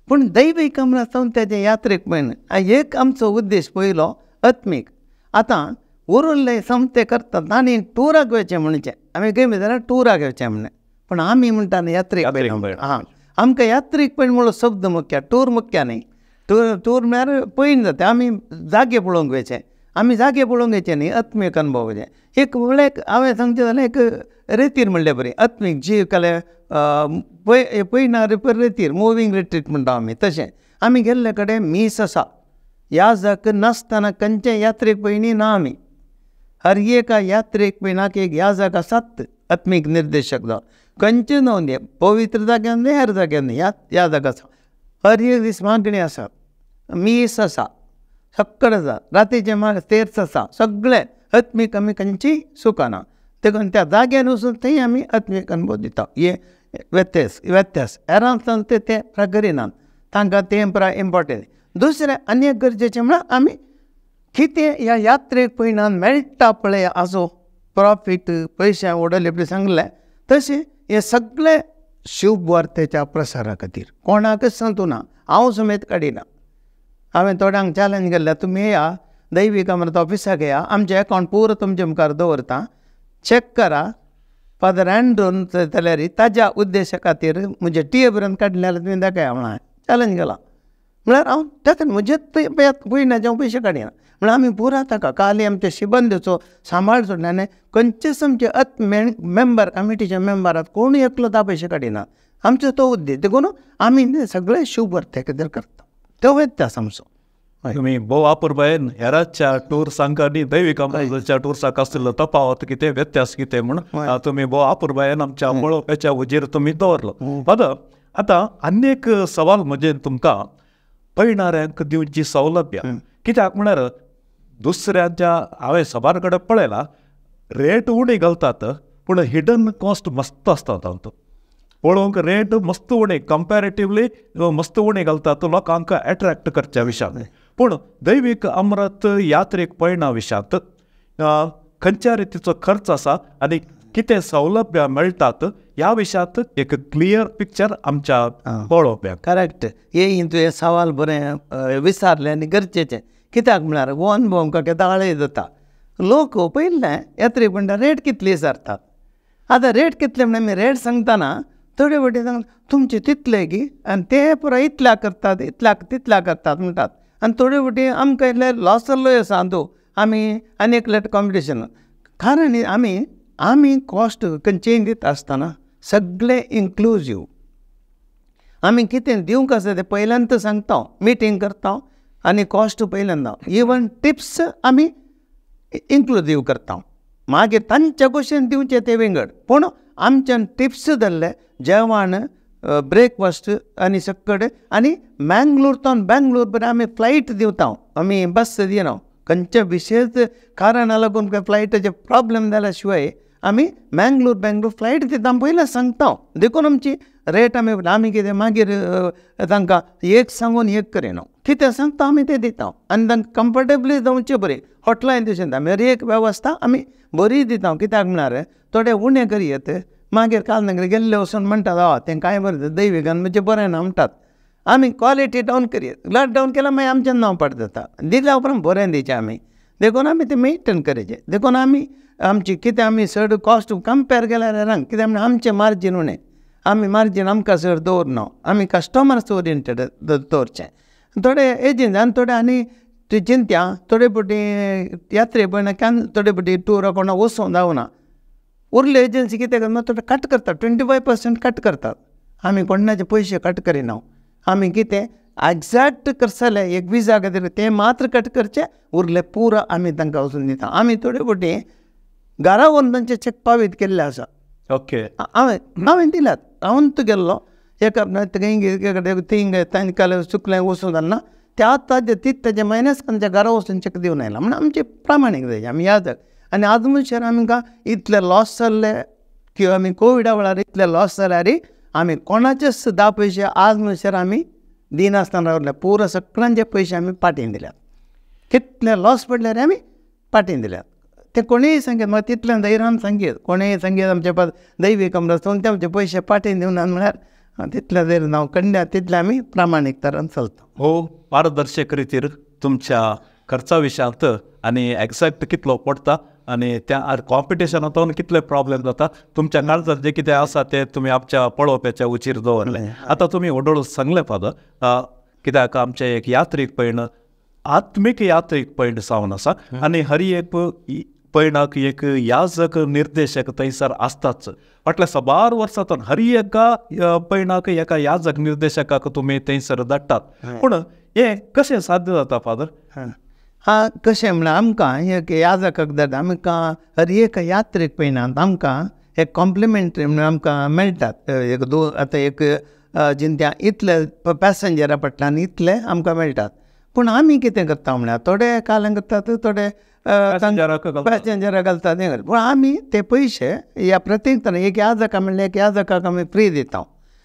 पूण दैवीक अमृत संस्थेचे यात्रेक पयण एक आमचो उद्देश पयलो आत्मीक. आतां उरिल्ले संस्थे करतात आनी टुराक वचचें म्हणचें आमी खंय जाल्यार टुराक वचचें म्हणलें, पूण आमी म्हणटा न्ही यात्रेक पयण. आं, आमकां यात्रीक पयण म्हणलो शब्द मुख्य, टूर मुख्य न्ही. टूर टूर म्हळ्यार पयण जाता, आमी जागे पळोवंक वयचे, आमी जागे पळोवंक वयचे न्ही, आत्मीक अनुभव वयचे. एक म्हणल्यार हांवें सांगचें जाल्यार एक रेतीर म्हणले बरी आत्मीक जीव काले पयणार रेतीर मुवींग रिट्रीट म्हणटा आमी. तशें आमी गेल्ले कडेन मीस आसा, ह्या जाक नासतना खंयचे यात्रेक पयणी ना आमी. हर एका यात्रेक पयणाक एक ह्या जाग आसात आत्मीक निर्देशक जावन खंयचे न्हू न्ही, पवित्र जाग्यान न्ही, हेर जाग्यान न्ही, ह्या जागा आसा. हर एक दीस मागणी आसा, मीस आसा, सगळें आसा, रातीचें तेर्स आसा, सगळें आत्मीक आमी खंयची सुखाना. देखून त्या जाग्यान वचून थंय आमी आत्मीक अनुभव दिता. हे व्यत्यास व्यत्यास हेरांक ते ते करिनात, तांकां तें पुराय इम्पोर्टंट. दुसरें आनी एक गरजेचें म्हळ्यार आमी कितें ह्या यात्रेक पयणान मेळटा पळय आजो प्रॉफीट पयशे उडयले पळय सांगलें तशें हे सगळे शुभवार्तेच्या प्रसारा खातीर कोणाकच सांगू ना, हांव समेत काडिना. हांवें थोड्यांक चॅलेंज केल्लें, तुमी येया दैवीक अमृत ऑफिसाक येया, आमचें अकावंट पुरो तुमचे मुखार दवरता, चॅक करा. फादर अँड्रून जाल्यार ताज्या उद्देशा खातीर म्हजे टी ए पर्यंत काडले जाल्यार तुमी दाखया म्हणून हांवें चॅलेंज केलां. म्हळ्यार हांव ताका म्हजेच पयणाचे हांव पयशे काडिना, म्हळ्यार आमी पुरा ताका काली आमच्या शिबंदेचो सांबाळ सोडले आनी खंयचेच आमचे मेंबर कमिटीचे मेंबरात कोणूय एकलो धा पयशे काडिना. आमचो तो उद्देश. देखून आमी सगळे शुभवार्ते खातीर करता, तो व्यत्यास आमचो. तुमी भोव आपुरबायेन हेराच्या टुर्सांक आनी दैवीक अमृताच्या टुर्साक आशिल्लो तफावत कितें, व्यत्यास कितें म्हूण तुमी भोव आपुरबायेन आमच्या पळोवपाच्या हुजीर तुमी दवरलो. फादर, आतां आनी एक सवाल म्हजें तुमकां पयणाऱ्यांक दिवची सौलभ्य कित्याक म्हळ्यार दुसऱ्यांच्या हांवें सबार कडेन पळयलां रेट उणी घालतात पूण हिडन कॉस्ट मस्त आसता तातूंत. पळोवंक रेट मस्त उणी, कंपेरेटिवली मस्त उणी घालतात लोकांक एट्रेक्ट करच्या विशयांत. पूण दैवीक अमृत यात्रेक पयणा विशयांत खंयच्या रितीचो खर्च आसा आनी कितें सौलभ्य मेळटात ह्या विशयांत एक क्लियर पिक्चर आमच्या पळोवप्याक. करेक्ट, हे तुवें सवाल बरें विचारलें आनी गरजेचें. कित्याक म्हळ्यार हो अनुभव आमकां केदाळय जाता. लोक पयलें यात्रेक म्हणटा रेट कितली विचारतात. आतां रेट कितले म्हणल्यार आमी रेट सांगतना थोडे फावटी सांगता तुमचे तितले की आनी ते पुराय इतल्या करतात इतल्याक तितल्या करतात म्हणटात. आनी थोडे फावटी आमकां इल्ले लॉस जाल्लोय आसा अंदू आमी आनी एक लेट कॉम्पिटिशन कारण आमी आमी कॉस्ट खंयचेय दिता आसतना सगळे इन्क्लुजीव आमी कितें दिवंक आसा तें पयल्यांत सांगता, मिटींग करता आनी कॉस्ट पयल्यांदा इवन टिप्स आमी इन्क्लुजीव करता. मागीर तांच्या भशेन दिवचें तें विंगड, पूण आमच्यान टिप्स धरले जेवण ब्रेकफास्ट आनी सकड आनी मँगलोर तावन बेंगलोर बरें आमी फ्लायट दिवता, आमी बस दिना. खंयच्या विशेश कारणां लागून फ्लायटाचे प्रॉब्लम जाल्या शिवाय आमी मँगलोर बेंगलोर फ्लायट दिता पयलें सांगता. देखून आमची रेट आमी आमी कितें मागीर तांकां एक सांगून एक करिना, कितें सांगता आमी तें दिता आनी तांकां कम्फर्टेबली जावचें बरें हॉटलान तशें आमी हर एक वेवस्था आमी बरी दिता. कित्याक म्हळ्यार थोडे उणें करयत मागीर काल नगरी गेल्ले वचून म्हणटात हय तें कांय बरें दैविकान म्हणजे बरें ना म्हणटात. आमी क्वॉलिटी डावन करयत, ग्लास डावन केल्यार मागीर आमचें नांव पाड जाता. दिल्या उपरांत बरें दिवचें आमी, देखून आमी तें मेंटेन करचें. देखून आमी आमची कितें आमी चड कॉस्ट कंपेर केल्यार रांग कित्याक म्हणल्यार आमचें मार्जीन उणें, आमी मार्जीन आमकां चड दवरना, आमी कस्टमर्स ओरियंटेड दवरचें. थोडे एजंट आनी थोडे आनी ती चिंत्या थोडे फावटी यात्रे पळयना केन्ना थोडे फावटी टूर कोणा वचूंक जावना, उरले एजन्सी कितें करता थोडे कट करतात, 25% कट करतात. आमी कोणाचे पयशे कट करिना, आमी कितें एग्जॅक्ट करसले एक विजा खातीर तें मात्र कट करचें, उरले पुरो आमी तांकां वचून दिता. आमी थोडे फावटी घरा व्हरून तांचे चॅक पावीत केल्ले आसा. ओके, हांवें हांवें दिल्यात, हांवूच गेल्लो एका थिंग तांकां चुकलें वचूंक जालना त्या ताजे तीच ताजे मायनस तांच्या घरा वचून चॅक दिवन आयला. म्हणून आमचे प्रामाणीक जाय आमी याद. आनी आज मनशान आमकां इतले लॉस जाल्ले किंवा आमी कोविडा वेळार इतले लॉस जाल्यार आमी कोणाचेच 10 पयशे आज म्हणसर आमी दिनासतना रावले, पुरो सगळ्यांचे पयशे आमी पाटीन दिल्यात. कितले लॉस पडल्यार आमी पाटीन दिल्यात. ते कोणीय सांगीत म्हाका तितल्यान धैर्यान सांगीत, कोणीय सांगीत आमचे पास दैवी कमर ते आमचे पयशे पाटीन दिवना म्हळ्यार तितल्या धैर्य हांव कंड्या तितले आमी प्रामाणीकतारान चलता. हो पारदर्शक रितीर तुमच्या खर्चा विशयांत आनी एग्जॅक्ट कितलो पडटा आनी त्या कॉम्पिटिशनांतून कितले प्रॉब्लेम जाता तुमच्या काळजांत जें कितें आसा तें तुमी आमच्या पळोवप्याच्या उचीर दवरलें. आतां तुमी व्हडोळू सांगलें फादर, कित्याक आमचें एक यात्रीक पयण आत्मीक यात्रीक पयण जावन आसा आनी हर एक पयणाक एक याजक निर्देशक थंयसर आसताच. फाटल्या साबार वर्सांतून हर एका पयणाक एका याजक निर्देशकाक तुमी थंयसर धाडटात, पूण हें कशें साध्य जाता फादर? हा कशें म्हळ्यार आमकां एक याजकाक धाडटा, आमकां हर एक यात्रेक पयणांत आमकां एक कॉम्प्लिमेंट्री म्हणून आमकां मेळटात. एक दोन आतां एक जिंत्या इतले पॅसेंजरा फाटल्यान इतले आमकां मेळटात. पूण आमी कितें करता म्हळ्यार थोडे काल्यां करतात, थोडे पॅसेंजराक घालतात हें करतात, पूण आमी ते पयशे ह्या प्रत्येक एक याजका म्हणल्यार एक याजकाक आमी फ्री दिता,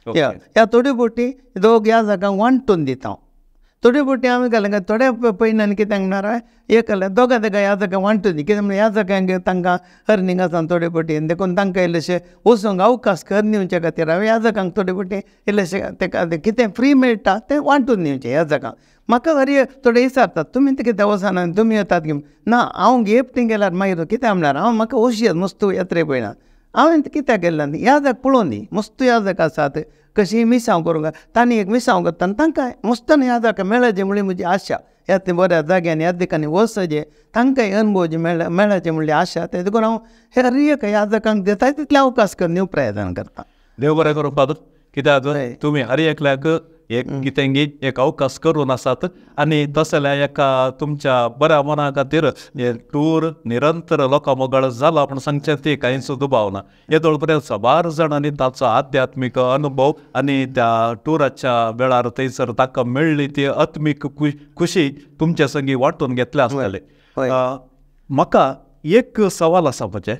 ह्या थोडे फावटी दोग याजकांक वांटून दिता. थोडे फावटी आमी घाले थोडे पयणान कितें म्हणणार एक दोगां तेका याजकां वांटून दी, कित्याक म्हणल्यार याजकांक तांकां अर्निंग आसा थोडे फावटी, देखून तांकां इल्लेशें वचूंक अवकाश करून दिवचे खातीर हांवें याजकांक थोडे फावटी इल्लेशें तेका कितें फ्री मेळटा तें वांटून दिवचें याजकांक. म्हाका हर थोडे विचारतात तुमी कितें वचना तुमी येतात की ना, हांव एकटें गेल्यार मागीर कित्याक म्हणल्यार हांव म्हाका ओशयत मस्त यात्रे पळयना हांवें कित्याक गेल्लें याजक पळोवन दी मस्त याजक आसात कशीं मिसांव करूंक तांणी एक मिसांव करता आनी तांकां मस्तान याजक मेळचे म्हणली म्हजी आशा, ह्या ते बऱ्या जाग्यांनी ह्या दिकांनी वचचें तांकांय अनुभव जे मेळचे म्हणली आशा. ते देखून हांव हर एक याजकांक दिता तितले अवकाश करून प्रयत्न करता. देव बरें करूं फादर, कित्याक तुमी हर एकल्याक एक कितेंगी एक अवकाश करून आसात आनी तसल्या एका तुमच्या बऱ्या मना खातीर हे टूर निरंतर लोकां मोगाळ जाला म्हण सांगचें ती कांयच दुबाव ना. येदोळ पर्यंत साबार जाणांनी ताचो आध्यात्मीक अनुभव आनी त्या टुराच्या वेळार थंयसर ताका मेळ्ळी ती आत्मीक खुशी तुमच्या संगी वांटून घेतल्या आसतले. म्हाका एक सवाल आसा म्हजें,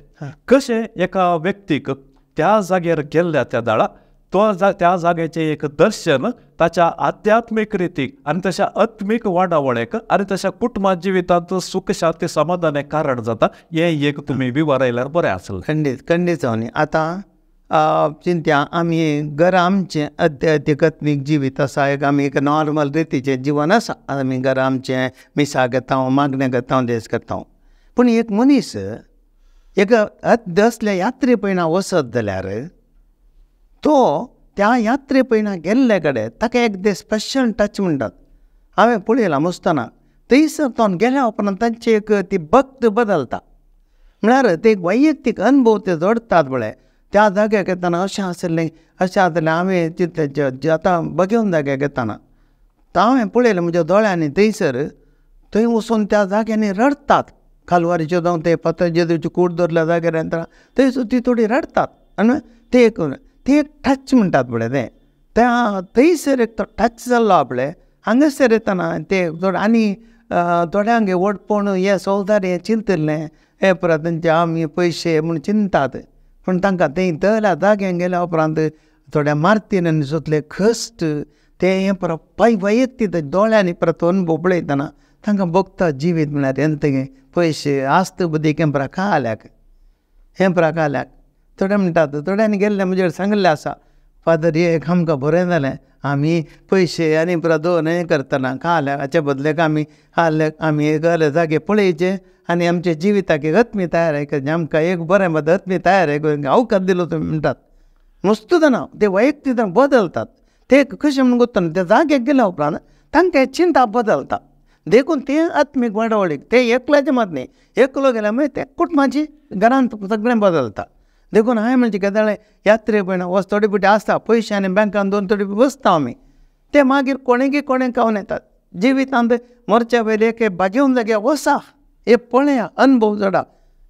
कशें एका व्यक्तीक त्या जाग्यार गेल्ल्या त्या दाळा तो त्या जाग्याचें एक दर्शन ताच्या आध्यात्मीक रितीक आनी तशा आत्मीक वाडावळेक आनी तशा कुटुंबा जिवितांत सुख शांती समाधान हें कारण जाता, हें एक तुमी विवरायल्यार बरें आसलें. खंडीत खंडीत जावन आतां चिंत्या आमी घरा आमचें आध्यात्मीक जिवीत आसा, एक आमी एक नॉर्मल रितीचें जिवन आसा, आमी घरा आमचें मिसा घेता, मागणें करता, देस करता. पूण एक मनीस एक असल्या यात्रे पयणा वचत जाल्यार तो त्या यात्रे पयना गेल्ले कडेन ताका एक ते स्पेशल टच म्हणटात. हांवें पळयलां मुस्ताना थंयसर तो गेल्या उपरांत तांची एक ती भक्त बदलता. म्हळ्यार ते एक वैयक्तीक अनुभव ते जोडटात पळय त्या जाग्याक येतना अशें आसलें अशें आसलें. हांवें तितलें आतां बघेवन जाग्याक येतना तो हांवें पळयलें म्हज्या दोळ्यांनी थंयसर थंय वचून त्या जाग्यांनी रडटात. कालवारीच्यो जावं ते फातर जेजूची कूड दवरल्या जाग्यार येतना थंयसर ती थोडी रडटात आनी ते एक ते एक टच म्हणटात पळय तें त्या थंयसर एक तो टच जाल्लो पळय हांगासर येतना ते आनी थोड्यांक व्हडपण हें संवसार हें चिंतिल्लें हें परत तेंचे आमी पयशे म्हूण चिंतात पूण तांकां थंय दल्या जाग्यांक गेल्या उपरांत थोड्या मार्तीन सोदले कश्ट ते हें परत पै वैयक्तीक दोळ्यांनी परत अनुभव पळयतना तांकां भोगता जिवीत म्हळ्यार हें पयशे आस्त बुद्दी हें परा खाल्याक हें परा खाल्याक. थोडे म्हणटात थोड्यांनी गेल्ले म्हजेर सांगिल्लें आसा फादर एक आमकां बरें जालें आमी पयशे आनी परत दोन हें करतना खाल्याक हाचे बदलेक आमी हाल्याक आमी एक आहले जागे पळयचे आनी आमच्या जिविताक एक आत्मी तयार करचें आमकां एक बरें मत आत्मी तयार करून अवकाश दिलो तुमी म्हणटात. मस्त जाणा ते वैयक्तीक बदलतात ते कशें म्हणून गोत्तना त्या जाग्याक गेल्या उपरांत तांकां चिंता बदलता. देखून ते आत्मीक वाडावळीक ते एकल्याचें मात न्ही एकलो गेल्यार मागीर ते कुटुंबाची घरांत सगळें बदलता. देखून हांवें म्हणचें कितें जालें यात्रे पळयना वच थोडे फावटी आसता पयशे आनी बँकान दोन थोडे बसता आमी ते मागीर कोणेकी कोणें खावन येतात. जिवितांत मरच्या पयलीं एक भागेवन जाग्यार वसा हे पळया अनुभव जोडा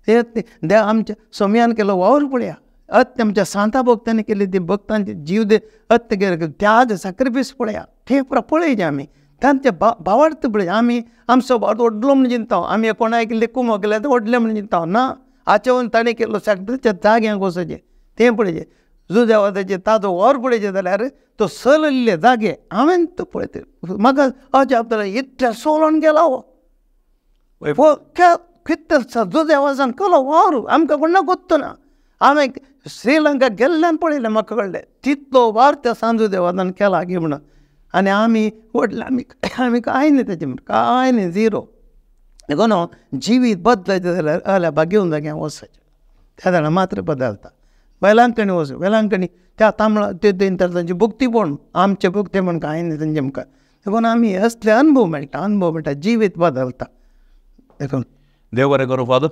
हे देव आमच्या सोम्यान केलो वावर पळया अत्य आमच्या सांता भक्तांनी केली ती भक्तांची जीव दे अत्य त्याग सॅक्रिफायस पळया ते पुरा पळयचे आमी तांचे भावार्थ पळय आमी आमचो भावार्थ व्हडलो म्हण चिंता आमी कोणाक केल्ले कुमो केल्यार ते व्हडले म्हण चिंता ना हाचे वयल्यान ताणें केल्लो सॅक्रिफायस जाग्यांक वचचें तें पळयचें जुदेवाचें ताजो वावर पळयचें जाल्यार तो सलल्ले जागे हांवें तो पळयता म्हाका अजाप जालें इतल्या सोलोन गेला हो कितें जुदेवासान केलो वावर आमकां कोण गोत्तो ना. हांवें श्रीलंका गेल्ल्यान पळयलें म्हाका कळ्ळें तितलो वावर त्या सांजुदेवासान केला गी म्हणून. आनी आमी व्हडले आमी आमी कांय न्ही तेजें कांय न्ही झिरो. देखून जिवीत बदलायचें जाल्यार आहल्या भागेवन जाग्यार वचपाचें त्या जाणां मात्र बदलता. वेलांकणी वच वेलांकणी त्या तांबळा ते तांची भक्तीपण आमचें भक्तीपण कांय न्ही तेंचे मुखार. देखून आमी असले अनुभव मेळटा अनुभव मेळटा जिवीत बदलता. देखून देव बरें करूं फादर.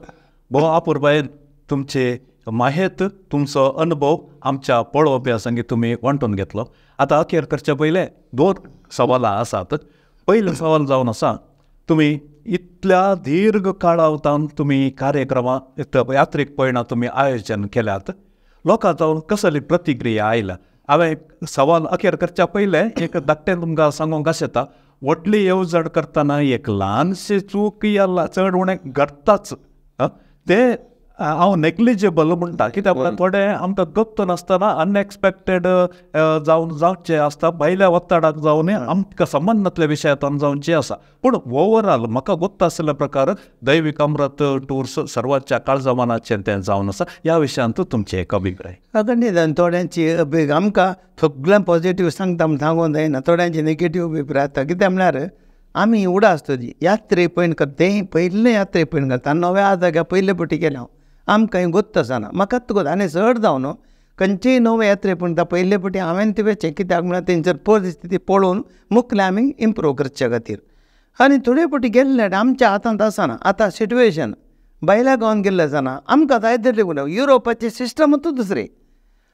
भोव अपुरबायेन तुमचे माहेत तुमचो अनुभव आमच्या पळोवप्या संगी तुमी वांटून घेतलो. आतां अखेर करचे पयलें दोन सवालां आसात. पयलें सवाल जावन आसा तुमी इतल्या दीर्घ काळा तुमी कार्यक्रमां यात्रीक पयणां तुमी आयोजन केल्यात लोकां जावन कसली प्रतिक्रिया आयल्या? हांवें सवाल अखेर करच्या पयलें एक धाकटें तुमकां सांगूंक आशेता व्हडली येवजण करतना एक ल्हानशी चूक या चड उणें घडटाच तें हांव नेग्लिजेबल म्हणटा कित्याक थोडे आमकां गप्त नासतना अनएक्सपेक्टेड जावन जावचें आसता भायल्या वत्ताडाक जावन आमकां संबंदांतल्या विशयांत जावचें आसा. पूण ओवरऑल म्हाका गोत्त आशिल्ल्या प्रकार दैवीक अमृत टूर्स सर्वांच्या काळजमानाचें तें जावन आसा. ह्या विशयांत तुमचें एक अभिप्राय. खंडीत थोड्यांची अभिप्राय आमकां सगळ्यांक पॉजिटीव सांगता म्हण सांगूंक जायना थोड्यांची नेगेटीव अभिप्राय आसता. कित्याक म्हळ्यार आमी उडास तुजी यात्रे पयण करता तें पयलें यात्रे पयण करता नव्या जाग्यार पयले फावटी गेलें हांव आमकां हें गोत्त आसना म्हाकाच गोत आनी चड जावन न्हू खंयचेय नवे यात्रे पूण पयले फावटी हांवें ती वचचें कित्याक म्हळ्यार तेंचर परिस्थिती पळोवन मुखले आमी इम्प्रूव करचे खातीर. आनी थोडे फावटी गेल्ले आमच्या हातांत आसना आतां सिट्युएशन भायल्या गांवांत गेल्ले आसना आमकां जाय तरी युरोपाची सिस्टमूच दुसरी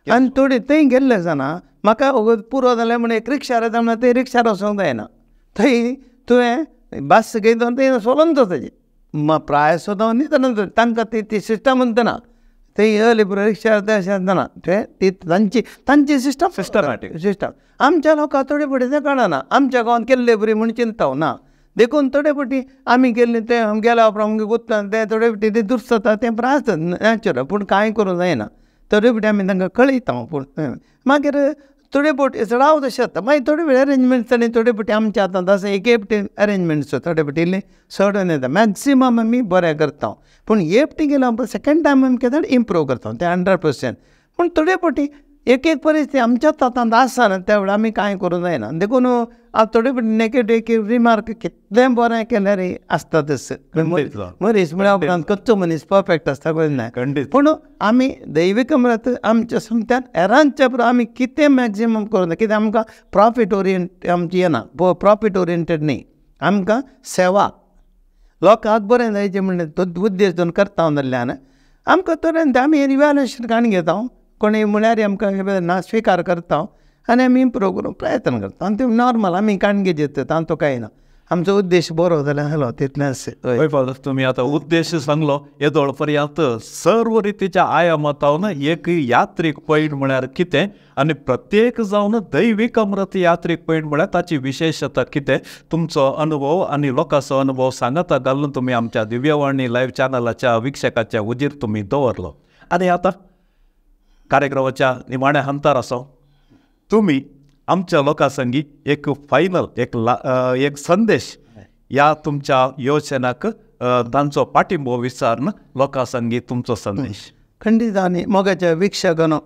आनी थोडी थंय गेल्ले आसना म्हाका पुरो जालें म्हण एक रिक्षार येता म्हणल्यार थंय रिक्षार वचोंक जायना थंय तुवें बस घेयत थंय सोलोन वचपाचें प्राय सुद्दां न्ही जाणा तांकां ती ती सिस्टम म्हणतना थंय येयले पुरो रिक्षार अशें आसतना ते ती तांची तांची सिस्टम सिस्टमॅटीक सिस्टम आमच्या लोकांक थोडे फावटी तें कळना आमच्या गांवांत केल्ले बरी म्हूण चिंता ना. देखून थोडे फावटी आमी गेल्ले ते गेल्या उपरांत आमगे गोत्ता ते थोडे फावटी ते दुरसता तें आसता नॅचरल पूण कांय करूंक जायना थोडे फावटी आमी तांकां कळयता. पूण मागीर थोडे फावटी चडाव तशें जाता मागीर थोडे फावटी अरेंजमेंट्स आनी थोडे फावटी आमच्या हातांत आसा एक फावटी अरेंजमेंट्स थोडे फावटी इल्ले सडन येता मॅक्सिमम आमी बरें करता पूण एक फावटी गेल्या उपरांत सेकेंड टायम आमी केन्ना इम्प्रूव करता तें 100%. पूण थोडे फावटी एक एक परिस्थिती आमच्याच हातांत आसना त्या वेळार आमी कांय करूंक जायना. देखून थोडे नेगेटीव एक रिमार्क कितलें बरें केल्यार आसतातच. मनीस म्हळ्या उपरांत कच्चो मनीस परफेक्ट आसता कळना ना. पूण आमी दैवीक अमृत आमच्या संस्थान हेरांच्या बरोबर आमी कितें मॅक्झिमम करूंक जाय. कित्याक आमकां प्रॉफीट ओरियंट आमची येना, प्रॉफीट ओरियंटेड न्ही, आमकां सेवा लोकांक बरें जायचें म्हणलें तो उद्देश दोन करता जाल्ल्यान आमकां तरेन आमी रिव्हॅल्युएशन काडून घेता. कोणूय म्हळ्यार आमकां ना स्विकार करता आनी आमी इम्प्रूव करूंक प्रयत्न करता आनी ते नॉर्मल आमी काणगे घेता तांचो कांय ना. आमचो उद्देश बरो जाल्यार जालो तितलेंच. हय फादर, तुमी आतां उद्देश सांगलो येदोळ पर्यंत सर्व रितीच्या आयामांत एक यात्रीक पयण म्हळ्यार कितें आनी प्रत्येक जावन दैवीक अमृत यात्रीक पयण म्हळ्यार ताची विशेशता कितें, तुमचो अनुभव आनी लोकांचो अनुभव सांगाता घालून तुमी आमच्या दिव्यवाणी लायव्ह चॅनलाच्या वीक्षकाच्या उजीर तुमी दवरलो. आनी आतां कार्यक्रमाच्या निमाण्या हंतार आसा, तुमी आमच्या लोकां संगी एक फायनल एक एक संदेश ह्या तुमच्या योजनाक तांचो पाठिंबो विचारून लोकां संगी तुमचो संदेश. खंडीत. आनी मोगाच्या वीक्षकांनो,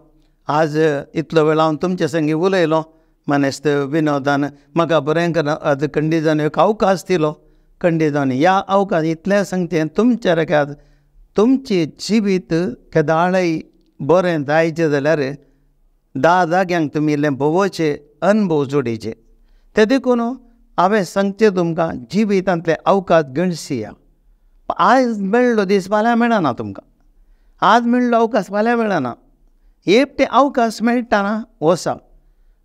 आज इतलो वेळ हांव तुमच्या संगी उलयलो मानेस्त विनोदान म्हाका बरें करून आज खंडीजान एक अवकाश दिलो. खंडीजान ह्या अवकाश इतलें सांगचें तुमच्या रेखाद तुमचें जिवीत केदाळय बरें जायचें जाल्यार 10 जाग्यांक तुमी इल्लें भोंवचे अनुभव जोडीचे. ते देखून हांवें सांगचें तुमकां जिवितांतले अवकाश गणसिया. आयज मेळ्ळो दीस फाल्यां मेळना तुमकां, आज मेळ्ळो अवकाश फाल्यां मेळना. एक ते अवकाश मेळटा वसा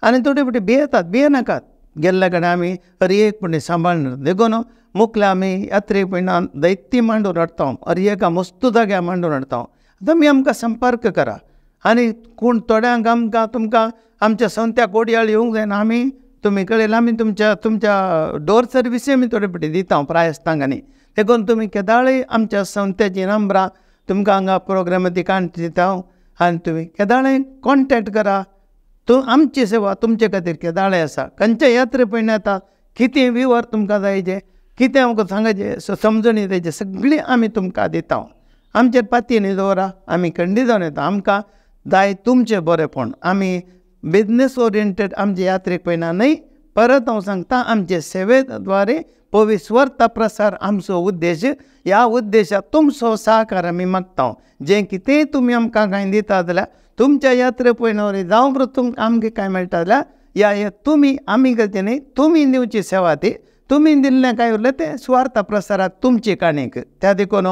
आनी थोडे फावटी भियेतात, भियेनाकात. गेल्ल्या कडेन आमी हर एक फावटी सांबाळना. देखून मुखल्या आमी यात्रे पयणान दैत्य मांडून हाडटा, हर एका मस्तू जाग्यार मांडून हाडटा. तुमी आमकां संपर्क करा आनी कोण थोड्यांक आमकां तुमकां आमच्या संत्या कोडयाळ येवंक जायना, आमी तुमी कळयलें आमी तुमच्या तुमच्या डोर सर्विसूय आमी थोडे फावटी दिता प्रायस्तांक. देखून तुमी केदाळय आमच्या संस्थेची नंबरां तुमकां हांगा प्रोग्रामा काण दिता आनी तुमी केदाळय कॉन्टेक्ट करा. तूं आमची सेवा तुमचे खातीर केदाळय आसा. खंयच्या यात्रे पयण येता कितें विवर तुमकां जायचें, कितें आमकां सांगाचें समजणी जायचें सगळीं आमी तुमकां दिता. आमचेर पातयेन दवरा, आमी खंडीत जावन येता. आमकां जाय तुमचें बरेंपण. आमी बिजनेस ओरिएंटेड आमचे यात्रेक पयना न्हय. परत हांव सांगता, आमचे सेवे द्वारे पविस्वर्ता प्रसार आमचो उद्देश. ह्या उद्देशाक तुमचो सहकार आमी मागता. जें कितेंय तुमी आमकां कांय दिता जाल्यार तुमच्या यात्रे पयणावर जावं तुमकां आमकां कांय मेळटा जाल्यार ह्या तुमी आमी करचें न्हय, तुमी दिवची सेवा ती तुमी दिल्लें कांय उरलें तें सुवार्ता प्रसाराक तुमचे काणयेक. त्या देखून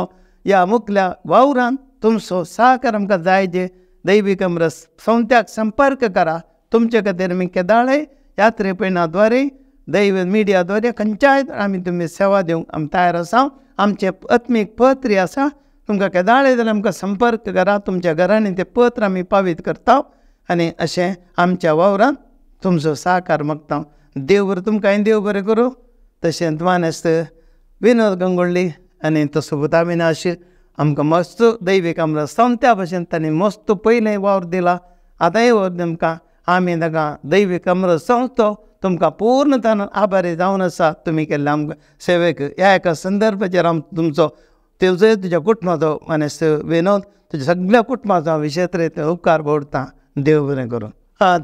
ह्या मुखल्या वावरान तुमचो सहकार आमकां जाय. जे दैवीक अमरस संस्थ्याक संपर्क करा. तुमचे खातीर आमी केदाळय यात्रे पयणाद्वारे दैव मिडियाद्वारे खंयच्याय आमी तुमी सेवा दिवंक आमी तयार आसा. आमचें आत्मीक पत्र आसा, तुमकां केदाळय जाल्यार आमकां संपर्क करा. तुमच्या घरांनी तें पत्र आमी पावीत करता आनी अशें आमच्या वावरान तुमचो सहकार मागता. देव बरें तुमकां, देव बरें करूं. तशेंच मानेस्त विनोद गंगोळ्ळी आनी तसो अविनाश आमकां मस्त दैवीक आमकां संत्या भशेन तांणी मस्त पयलें वावर दिला. आतांय वावर आमकां आमी ताका दैवीक अमृत संस्थो तुमकां पूर्णतान आभारी जावन आसा तुमी केल्ल्या आमकां सेवेक. ह्या एका संदर्भाचेर आम तुमचो तुजो तुज्या कुटुंबाचो मानेस्त विनोद तुज्या सगळ्या कुटुंबाचो हांव विशेश रितीन उपकार पडटा. देव बरें करूं.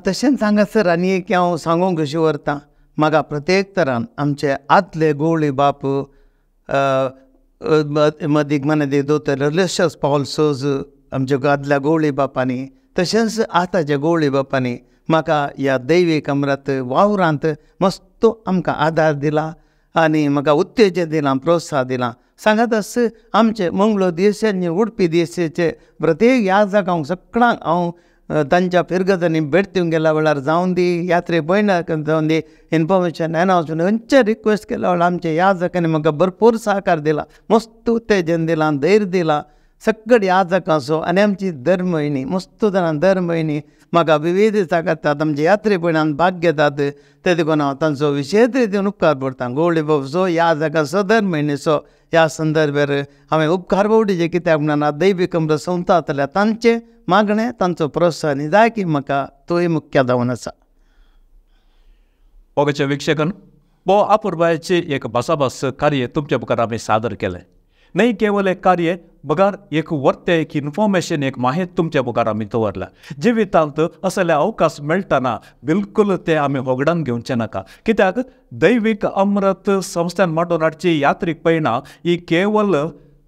तशेंच हांगासर आनी एक हांव सांगूंक कशी व्हरता, म्हाका प्रत्येक तरान आमचे आदले गोवळी बाप मदीक मनादीक दोतोर लुशियस पावल सोज आमच्या आदल्या गोवळी बापांनी तशेंच आतांच्या गोवळी बापांनी म्हाका ह्या दैवीक अमृत वावरांत मस्त आमकां आदार दिला आनी म्हाका उत्तेजन दिलां, प्रोत्साहन दिलां. सांगात आस आमचे मंगळूर देशाचे उडपी देशाचे प्रत्येक ह्या जाग्यांक सगळ्यांक हांव तांच्या फिरगजांनी भेट दिवंक गेल्या वेळार जावन दी यात्रे पयणाक जावन दी इन्फॉर्मेशन एनावन्समेंट खंयचे रिक्वेस्ट केल्या वेळार आमच्या ह्या जाग्यांनी म्हाका भरपूर सहकार दिला, मस्त उत्तेजन दिलां, धैर्य दिलां सगळे ह्या जागांचो. आनी आमची धर्मभयणी मस्त जाणां धर्मभयणी म्हाका विविध जागांत आमच्या यात्रे पयणान भाग घेतात. ते देखून हांव तांचो विशेश रितीन उपकार पडटा. गोवळी बाबूचो ह्या जागाचो धर्मभयणीचो ह्या संदर्भार हांवें उपकार पडचे कित्याक म्हणून दैवीक अमृत संस्था जाल्यार तांचें मागणें तांचो प्रोत्साहन जाय की म्हाका तोय मुख्य जावन आसा. मोगाच्या वीक्षकान भोव अपुरबायेची एक भासाभास कार्य तुमच्या मुखार आमी सादर केलें. न्हय केवल एक कार्य बगर एक वर्ते एक इन्फॉर्मेशन एक माहिती तुमच्या मुखार आमी दवरला. जिवितांत असले अवकाश मेळटना बिलकुल ते आमी होगडान घेवचे नाका. कित्याक दैवीक अमृत संस्थान मांडून हाडची यात्रीक पयणां ही केवल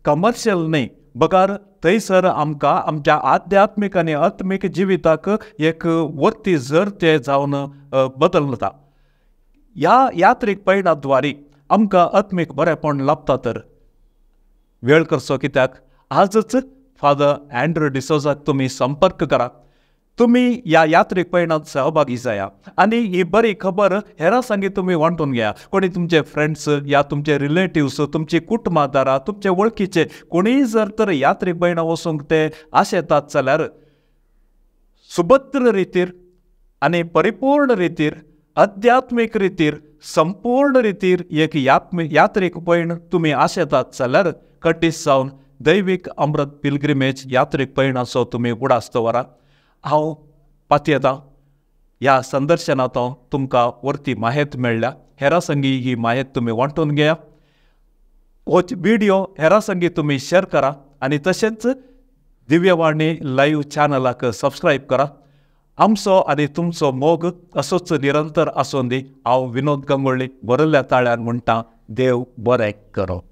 कमर्शियल न्हय बगर थंयसर आमकां आमच्या आध्यात्मीक आनी आत्मीक जिविताक एक वर्ती जर ते जावन बदलता. ह्या यात्रीक पयणाद्वारे आमकां आत्मीक बरेपण लाभता. तर वेळ करचो कित्याक, आजच फादर अँड्रू डिसोजाक तुमी संपर्क करा. तुमी ह्या यात्रीक पयणांत सहभागी जाया आनी ही बरी खबर हेरां सांगी तुमी वांटून घेया. कोणी तुमचे फ्रेंड्स या तुमचे रिलेटिव्स, तुमची कुटुंबादारां, तुमचे वळखीचे कोणीय जर तर यात्रीक पयणां वचूंक ते आशेतात जाल्यार सुभद्र रितीर आनी परिपूर्ण रितीर आध्यात्मीक रितीर संपूर्ण रितीर एक यात्रीक पयण तुमी आशेतात जाल्यार कड्डीस जावन दैवीक अमृत पिलग्रिमेज यात्रीक पयणाचो तुमी उडास दवरा. हांव पातयेतां ह्या संदर्शनांत तुमकां वरती माहेत मेळ्ळ्या. हेरां संगी ही माहेत तुमी वांटून घेया. हो व्हिडियो हेरां संगी तुमी शेअर करा आनी तशेंच दिव्यवाणी लायव्ह चॅनलाक सबस्क्रायब करा. आमचो आनी तुमचो मोग असोच निरंतर आसूं दी. हांव विनोद गंगोळ्ळी बरयल्ल्या ताळ्यान म्हणटा, देव बरें करो.